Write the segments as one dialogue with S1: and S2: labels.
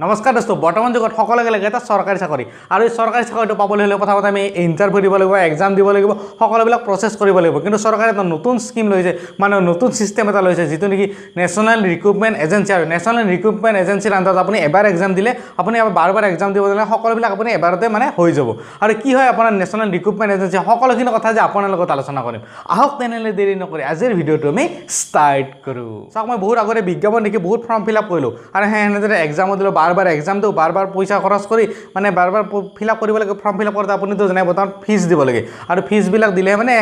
S1: নমস্কাৰ দোস্ত, বৰ্তমান যুগত সকলোকে লাগে এটা চৰকাৰী চাকৰি। আৰু এই চৰকাৰী চাকৰিটো পাবলৈ হ'লে প্ৰথমতে আমি ইণ্টাৰভিউ দিব লাগিব, এক্সাম দিব লাগিব, সকলোবিলাক প্ৰচেছ কৰিব লাগিব। কিন্তু চৰকাৰে এটা নতুন স্কীম লৈছে, মানে নতুন ছিষ্টেম এটা লৈছে, যিটো নেকি নেশ্যনেল ৰিক্ৰুটমেণ্ট এজেঞ্চি। আৰু নেশ্যনেল ৰিক্ৰুটমেণ্ট এজেঞ্চিৰ আণ্ডাৰত আপুনি এবাৰ এক্সাম দিলে আপুনি বাৰ বাৰ এক্সাম দিব নালাগে, সকলোবিলাক আপুনি এবাৰতে মানে হৈ যাব। আৰু কি হয় আপোনাৰ নেশ্যনেল ৰিক্ৰুটমেণ্ট এজেঞ্চি, সকলোখিনি কথা যে আপোনাৰ লগত আলোচনা কৰিম। আহক তেনেহ'লে দেৰি নকৰি আজিৰ ভিডিঅ'টো আমি ষ্টাৰ্ট কৰোঁ। চাওক, মই বহুত আগতে বিজ্ঞাপন দেখি বহুত ফৰ্ম ফিল আপ কৰিলোঁ আৰু সেই সেনেদৰে এক্সামো দিলোঁ, বাৰ বাৰ এক্সাম দিওঁ, বাৰ বাৰ পইচা খৰচ কৰি মানে বাৰ বাৰ ফিল আপ কৰিব লাগে। ফৰ্ম ফিল আপ কৰোঁতে আপুনিতো জানে বৰ্তমান ফিজ দিব লাগে, আৰু ফিজবিলাক দিলেহে মানে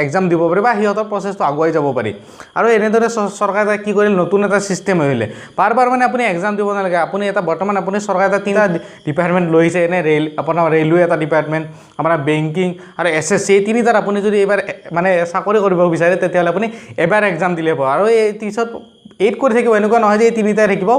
S1: এক্সাম দিব পাৰি বা সিহঁতৰ প্ৰচেছটো আগুৱাই যাব পাৰি। আৰু এনেদৰে চৰকাৰে কি কৰিলে, নতুন এটা ছিষ্টেম আহিলে, বাৰ বাৰ মানে আপুনি এক্সাম দিব নালাগে। আপুনি এটা বৰ্তমান আপুনি চৰকাৰে এটা তিনিটা ডিপাৰ্টমেণ্ট লৈছে, এনে ৰেল, আপোনাৰ ৰেলৱে এটা ডিপাৰ্টমেণ্ট, আপোনাৰ বেংকিং আৰু এছএছচি, এই তিনিটাত আপুনি যদি এইবাৰ মানে চাকৰি কৰিব বিচাৰে তেতিয়াহ'লে আপুনি এবাৰ এক্সাম দিলে হ'ব। আৰু এই পিছত এইড কৰি থাকিব, এনেকুৱা নহয় যে এই তিনিটাই থাকিব।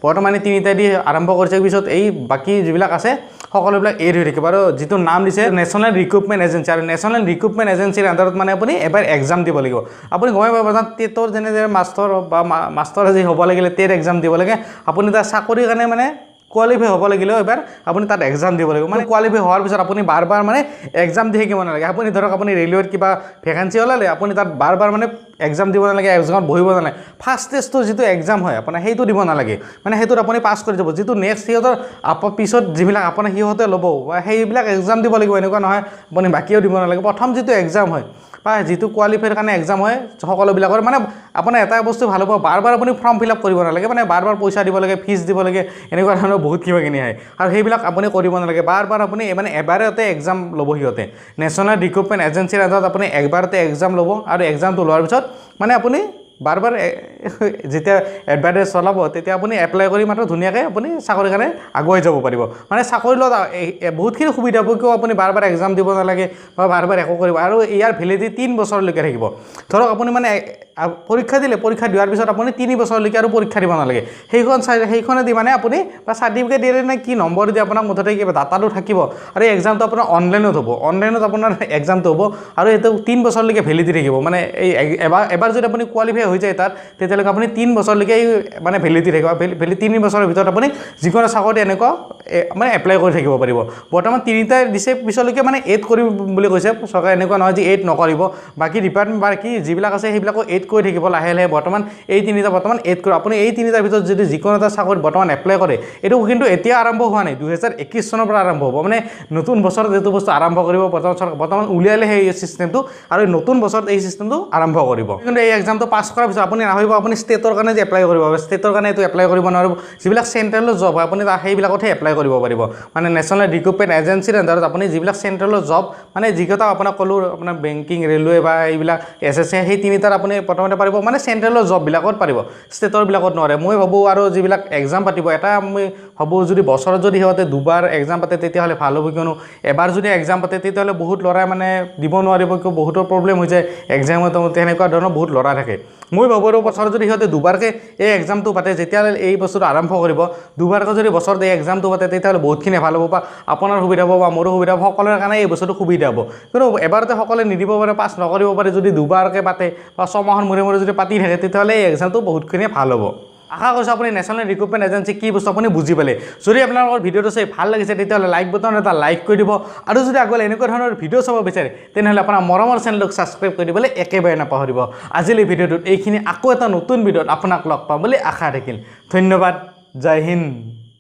S1: বৰ্তমান এই তিনিটাই দি আৰম্ভ কৰিছে, পিছত এই বাকী যিবিলাক আছে সকলোবিলাক এড হৈ থাকিব। আৰু যিটো নাম দিছে নেশ্যনেল ৰিক্ৰুটমেণ্ট এজেঞ্চি, আৰু নেশ্যনেল ৰিক্ৰুটমেণ্ট এজেঞ্চিৰ আণ্ডাৰত মানে আপুনি এবাৰ এক্সাম দিব লাগিব। আপুনি গমেই পাব যে টেটৰ যেনে মাষ্টৰ বা মাষ্টৰ যি হ'ব লাগিলে টেট এক্সাম দিব লাগে, আপুনি তাৰ চাকৰিৰ কাৰণে মানে কোৱালিফাই হ'ব লাগিলেও এবাৰ আপুনি তাত এক্সাম দিব লাগিব। মানে কোৱালিফাই হোৱাৰ পিছত আপুনি বাৰ বাৰ মানে এক্সাম দি থাকিব নালাগে। আপুনি ধৰক আপুনি ৰেলৱেত কিবা ভেকেঞ্চি ওলালে আপুনি তাত বাৰ বাৰ মানে এক্সাম দিব নালাগে, এক্সামত বহিব নালাগে। ফাৰ্ষ্ট টেষ্টটোৰ যিটো এক্সাম হয় আপোনাৰ সেইটো দিব নালাগে, মানে সেইটোত আপুনি পাছ কৰি যাব। যিটো নেক্সট সিহঁতৰ পিছত যিবিলাক আপোনাৰ সিহঁতে ল'ব বা সেইবিলাক এক্সাম দিব লাগিব, এনেকুৱা নহয় আপুনি বাকীও দিব নালাগে। প্ৰথম যিটো এক্সাম হয় বা যিটো কোৱালিফাইৰ কাৰণে এক্সাম হয় সকলোবিলাকৰ, মানে আপোনাৰ এটা বস্তু ভাল হ'ব, বাৰ বাৰ আপুনি ফৰ্ম ফিল আপ কৰিব নালাগে, মানে বাৰ বাৰ পইচা দিব লাগে, ফিজ দিব লাগে, এনেকুৱা ধৰণৰ বহুত কিবা কিনি আহে আৰু সেইবিলাক আপুনি কৰিব নালাগে। বাৰ বাৰ আপুনি মানে এবাৰতে এক্সাম ল'ব সিহঁতে। নেশ্যনেল ৰিক্ৰুটমেণ্ট এজেঞ্চিৰ আণ্ডাৰত আপুনি একবাৰতে এক্সাম ল'ব, আৰু এক্সামটো লোৱাৰ পিছত মানে আপুনি বাৰ বাৰ যেতিয়া এডভাৰটাইজ চলাব তেতিয়া আপুনি এপ্লাই কৰি মাত্ৰ ধুনীয়াকৈ আপুনি চাকৰিৰ কাৰণে আগুৱাই যাব পাৰিব। মানে চাকৰি লোৱাত বহুতখিনি সুবিধা হ'ব, কিয় আপুনি বাৰ বাৰ এক্সাম দিব নালাগে বা বাৰ বাৰ একো কৰিব। আৰু ইয়াৰ ভেলিডিটি 3 বছৰলৈকে থাকিব। ধৰক আপুনি মানে পৰীক্ষা দিলে, পৰীক্ষা দিয়াৰ পিছত আপুনি 3 বছৰলৈকে আৰু পৰীক্ষা দিব নালাগে। সেইখনেদি মানে আপুনি বা চাৰ্টিফিকেট দিলে নে কি নম্বৰ দি আপোনাক মুঠতে কিবা ডাটাটো থাকিব। আৰু এই এক্সামটো আপোনাৰ অনলাইনত হ'ব, অনলাইনত আপোনাৰ এক্সামটো হ'ব, আৰু এইটো 3 বছৰলৈকে ভেলিডিটি থাকিব। মানে এই এবাৰ যদি আপুনি কোৱালিফাই হৈ যায় তাত, তেতিয়ালৈকে আপুনি 3 বছৰলৈকে এই মানে ভেলিডিটি থাকিব। 3 বছৰৰ ভিতৰত আপুনি যিকোনো চাকৰি এনেকুৱা মানে এপ্লাই কৰি থাকিব পাৰিব। বৰ্তমান তিনিটাই দিছে, পিছলৈকে মানে এড কৰিম বুলি কৈছে চৰকাৰে, এনেকুৱা নহয় যে এড নকৰিব। বাকী ডিপাৰ্টমেণ্ট বাকী যিবিলাক আছে সেইবিলাকো এড কৰি থাকিব লাহে লাহে। বৰ্তমান এই তিনিটা বৰ্তমান এড কৰিব। আপুনি এই তিনিটাৰ ভিতৰত যদি যিকোনো এটা চাকৰিত বৰ্তমান এপ্লাই কৰে, এইটো কিন্তু এতিয়া আৰম্ভ হোৱা নাই, 2021 চনৰ পৰা আৰম্ভ হ'ব। মানে নতুন বছৰত এইটো বস্তু আৰম্ভ কৰিব বৰ্তমান চৰকাৰ, বৰ্তমান উলিয়ালে সেই ছিষ্টেমটো, আৰু নতুন বছৰত এই ছিষ্টেমটো আৰম্ভ কৰিব। কিন্তু এই এক্সামটো পাছ কৰাৰ পিছত আপুনি নাভাবিব আপুনি ষ্টেটৰ কাৰণে যে এপ্লাই কৰিব, ষ্টেটৰ কাৰণে এইটো এপ্লাই কৰিব নোৱাৰিব। যিবিলাক চেণ্ট্ৰেলৰ জব হয় আপুনি সেইবিলাকতহে এপ্লাই কৰিব পাৰিব। মানে নেশ্যনেল ৰিক্ৰুটমেণ্ট এজেঞ্চিৰ আণ্ডাৰত আপুনি যিবিলাক চেণ্ট্ৰেলৰ জব, মানে যিকেইটা আপোনাক ক'লোঁ, আপোনাৰ বেংকিং, ৰেলৱে বা এইবিলাক এছ এছ এ, সেই তিনিটাত আপুনি প্ৰথমতে পাৰিব, মানে চেণ্ট্ৰেলৰ জববিলাকত পাৰিব, ষ্টেটৰবিলাকত নোৱাৰে। মই ভাবোঁ আৰু যিবিলাক এক্সাম পাতিব, এটা মই ভাবোঁ যদি বছৰত যদি সিহঁতে দুবাৰ এক্সাম পাতে তেতিয়াহ'লে ভাল হ'ব। কিয়নো এবাৰ যদি এক্সাম পাতে তেতিয়াহ'লে বহুত ল'ৰাই মানে দিব নোৱাৰিব, কিয় বহুতৰ প্ৰব্লেম হৈ যায় এক্সামত, তেনেকুৱা ধৰণৰ বহুত ল'ৰা থাকে। মই ভাবোঁ আৰু বছৰত যদি সিহঁতে দুবাৰকৈ এই এক্সামটো পাতে, যেতিয়াহ'লে এই বস্তুটো আৰম্ভ কৰিব, দুবাৰকৈ যদি বছৰত এই এক্সামটো পাতে তেতিয়াহ'লে বহুতখিনি ভাল হ'ব, বা আপোনাৰ সুবিধা হ'ব বা মোৰো সুবিধা হ'ব, সকলোৰে কাৰণে এই বস্তুটো সুবিধা হ'ব। কিন্তু এবাৰতে সকলোৱে নিদিব পাৰে, পাছ নকৰিব পাৰে। যদি দুবাৰকৈ পাতে বা ছমাহৰ মূৰে মূৰে যদি পাতি থাকে তেতিয়াহ'লে এই এক্সামটো বহুতখিনিয়ে ভাল হ'ব। আশা কৰিছোঁ আপুনি নেশ্যনেল ৰিক্ৰুটমেণ্ট এজেঞ্চি কি বস্তু আপুনি বুজি পালে। যদি আপোনালোকৰ ভিডিঅ'টো চাই ভাল লাগিছে তেতিয়াহ'লে লাইক বটন এটা লাইক কৰি দিব, আৰু যদি আগলৈ এনেকুৱা ধৰণৰ ভিডিঅ' চাব বিচাৰে তেনেহ'লে আপোনাৰ মৰমৰ চেনেলটোক ছাবস্ক্ৰাইব কৰি দিবলৈ একেবাৰে নাপাহৰিব। আজিলৈ ভিডিঅ'টোত এইখিনি, আকৌ এটা নতুন ভিডিঅ'ত আপোনাক লগ পাম বুলি আশা থাকিল। ধন্যবাদ, জয় হিন্দ।